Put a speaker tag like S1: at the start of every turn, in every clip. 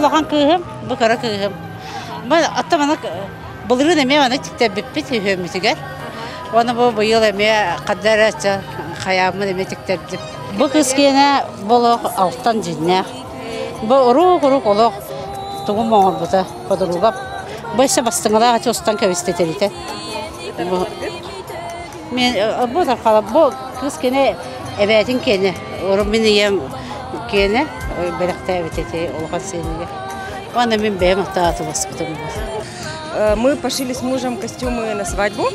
S1: улахан кыыһым, бу кыра кыыһым. Бу оттон маны былырыын эмиэ маны тиктэрбиппит үһүөммүтүгэр. Уонна бу быйыл эмиэ ханна эрэ хайааммын эмиэ тиктэрдим. Бу кыыс киэнэ бу олох алтан дьиннээх. Бу урук-урук олох тугум оҥорбута подругам. Бу өссө бастыҥалаах ити устан кэбистэтэритэ. Бу Мен бу тархала бу кыыс кини эбээтин киэнэ, урут мин ийэм киэнэ бэлэхтээбит эти улахан сиэнигэр. Уонна мин бэйэм атаатыласпытым.
S2: Мы пошили с мужем костюмы на свадьбу.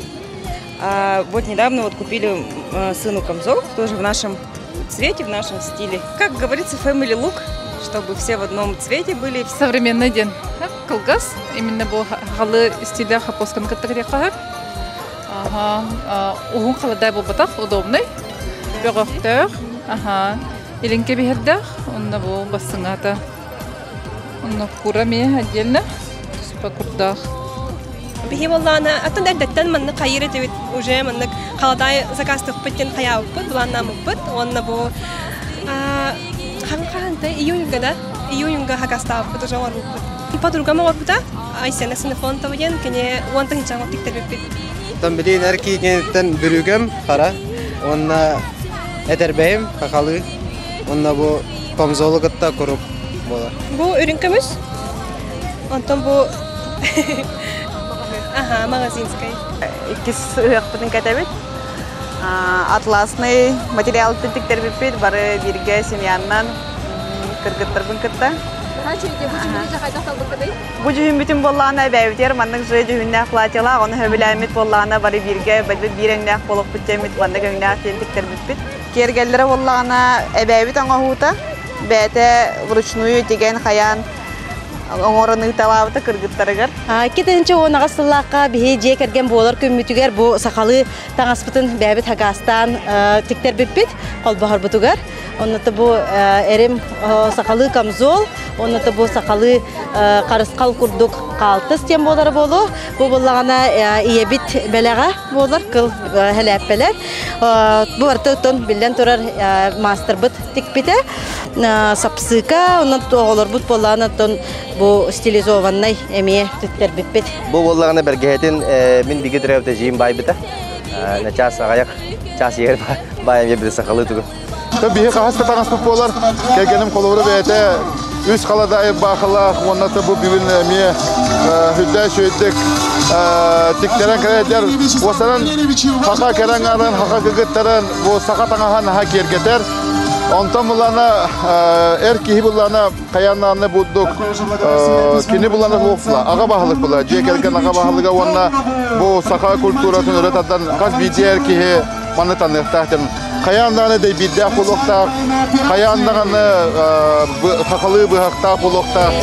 S2: А вот недавно вот купили сыну камзол, тоже в нашем цвете, в нашем стиле. Как говорится, family look, чтобы все в одном цвете были.
S3: Современный день. Кылгас, именно бу халы стиле хапосканы кытта кириэххэ Уһун халадаай буолбатах, удобный. Бөҕөхтөөх, аха, илиҥки биһирдээх, онно бу бассыҥата. Онно кура эмиэ отдельно, туспа курдаах.
S4: Биһи буоллаҕына, аттан эрдэттэн маннык хайыыр этибит, уже маннык халадаай заказтыахпыт диэн хайаабыппыт, былааннааммыппыт. Уонна бу хаһан июньга да, июньга хакастаабыппыт, уже оҥорбуппут. Подругам оҥорбута, Айсена Ксенофонтова диэн, кини уон тыһыынчаҕа тиктэрбиппит.
S5: Оттон билигин эр киһиттэн бүрүгэм хара уонна этэрбэһим хахалыы уонна бу камзолу кытта курук буолар.
S4: Бу үрүҥ көмүс, онтон бу аха магазинскай.
S6: Иккис ыһыахпытын кэтэбит. Атласный материалтын тиктэрбиппит бары бииргэ семьяннан кыргыттарбын кытта. Бу дьүһүммүтүн буоллаҕына эбээбитигэр маннык же дьүһүннээх платьелаах, ону сөбүлээммит буоллаҕына бары бииргэ бары биир өҥнөөх буолуохпут диэммит маннык өҥнөөх диэн тиктэрбиппит. Киэргэллэрэ буоллаҕына эбээбит оҥоһуута, бэйэтэ вручную тигэн хайаан оҥорон ыыталаабыта кыргыттарыгар.
S7: 2018 сыллаахха биһи дьиэ кэргэн буолар күммүтүгэр бу сахалыы таҥаспытын бэйэбит хакаастаан тиктэрбиппит холбоһорбутугар. Онно бу эрим сахалыы камзол, онно бу сахалыы харысхал курдук хаалтыс диэн буолара буолуо. Бу буоллаҕына ийэбит бэлэҕэ буолар кыл хэлээппэлэр. Бу барыта биллэн турар маастарбыт тикпитэ. Сапсыка, онон оҕолорбут буоллаҕына оттон бу стилизованнай эмиэ түттэрбиппит.
S5: Бу буоллаҕына бэргэһэтин мин бигэ төрөөбүтэ жиим байбыта. Чаас аҕайах чаас иһэр баайам биэрбитэ сахалыы тугу.
S8: Биһи хаһыс да таҥаспыт буолар. Кэргэним холобура бэйэтэ үс халадаайы баахылаах уонна бу бүгүн эмиэ үрдээх үчүгэйдик тиктэрэн кэлэр уосанан хаха кэрэн арын хаха кыгыттарын бу саха таҥаһа наһаа киэргэтэр. Онтон булана эр киһи булана хайаан бурдук кини булана буолла аҕа баһылык була дьиэ кэргэн аҕа баһылыга уонна бу саха культуратын өрө тардан хас биирдии эр киһи маны таныахтаах диэн хайаан даҕаны дэйбиирдээх буолуохтаах, хайаан даҕаны хахалыы быһахтаах буолуохтаах.